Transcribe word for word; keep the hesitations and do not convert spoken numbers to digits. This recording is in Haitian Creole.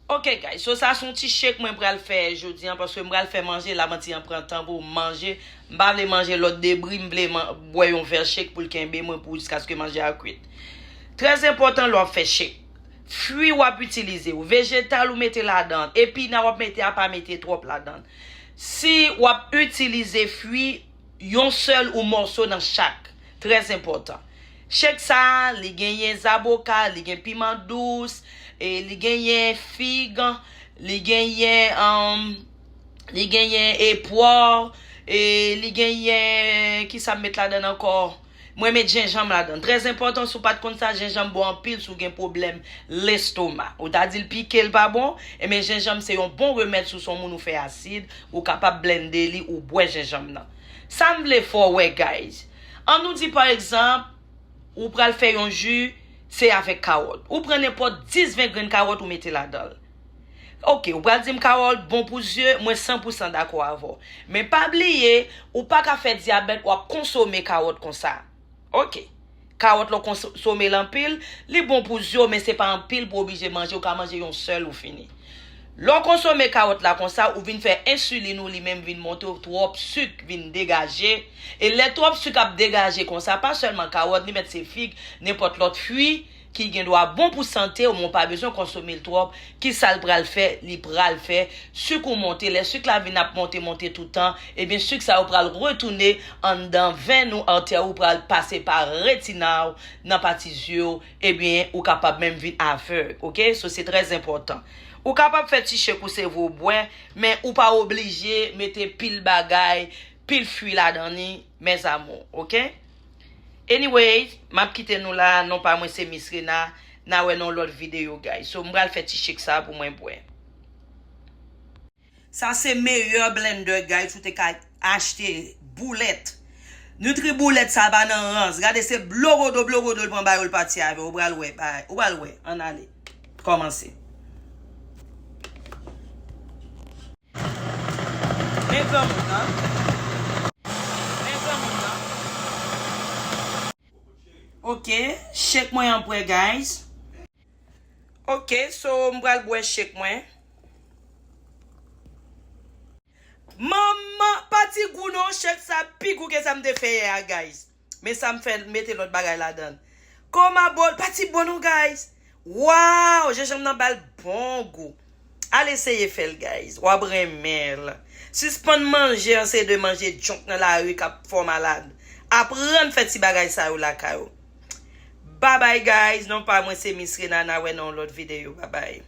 Ok, guys, so sa se yon ti shake mwen pral fè jodi an, paske m pral fè manje, lamanti an pran tan pou manje. M pa vle manje lòt debri, m vle man- bwè yon vè shake pou l kenbe mwen pou jiskaske manje a kwit. Trè enpòtan lè w ap fè shake. Fwi w ap itilize, w vejetal ou mete ladan, epina w ap mete a, pa mete twòp ladan. Si w ap itilize fwi, yon sèl ou mòso nan chak. Trè enpòtan. Shake sa, li genyen zaboka, li gen piman dous, e li genyen fig, li genyen, um, li genyen e pwa, e li genyen, ki sa m met ladan ankò? Mwen met jenjanm ladan. Trè enpòtan, si w pa t konn sa, jenjanm bon anpil si w gen pwoblèm lestoma. Ou ta di l pike l pa bon, ebyen jenjanm se yon bon remèd si w se yon moun ou fè asid, ou kapab blende li, ou bwè jenjanm nan. Sa m vle fè w wè, guys. Ann nou di, pa egzanp, ou pral fè yon ji, se avèk kawòt. Ou pran nenpòt dis, ven grenn kawòt, ou mete ladan l. Ok, ou pral di m kawòt bon pou zye, mwen san pou san dakò avè w. Men pa bliye, ou pa ka fè dyabèt, w ap konsome kawòt konsa. Ok. Kawòt la w konsome l anpil, li bon pou zye w, men se pa anpil pou oblije manje, ou ka manje yon sèl ou fini. Lè w konsome kawòt la konsa, ou vin fè ensilin ou li menm vin monte, twòp sik vin degaje. E lè twòp sik ap degaje konsa, pa sèlman kawòt, li mèt se fig, nenpòt lòt fwi ki gen dwa bon pou sante w, men w pa bezwen konsome l twòp. Ki sa l pral fè? Li pral fè sik ou monte. Lè sik la vin ap monte, monte toutan, ebyen sik sa yo pral retounen anndan venn ou, atè ou pral pase pa retina w, nan pati zye w, ebyen ou kapab menm vin avèg, ok? So se trè enpòtan. Ou kapab fè ti shake ou se vre w bwè, men ou pa oblije mete pil bagay, pil fwi ladan li, mes amours, ok? Anyway, m ap kite nou la, non pa mwen se Miss Rena, n a wè nan yon lòt videyo, guys. So, m pral fè ti shake sa pou mwen bwè. Sa se meyè blender, guys, ou te ka achte, Boulèt. Nutri Boulèt sa pa nan rans. Gade se blogodo, blogodo l pran ba yo l pati avè. Ou pral wè, bay, ou pral wè. Ann ale. Kòmanse. Men granmoun nan. Men granmoun nan. Ok, shake mwen an prè, guys. Ok, so m pral bwè shake mwen. Manman, pa ti gou non, shake sa pi gou ke sa m te fè yè a, guys. Men sa m fè, mete lòt bagay ladan. Kòman bòl, pa ti bon non, guys. Waw, jenjanm nan ba l bon gou. Al eseye fè l, guys. W ap renmen l. Sispann manje an seri de manje junk nan lari k ap fè w malad. Aprann fè ti bagay sa yo lakay ou. Babay, guys. Non pa mwen se Miss Rena, n a wè nan yon lòt videyo. Babay.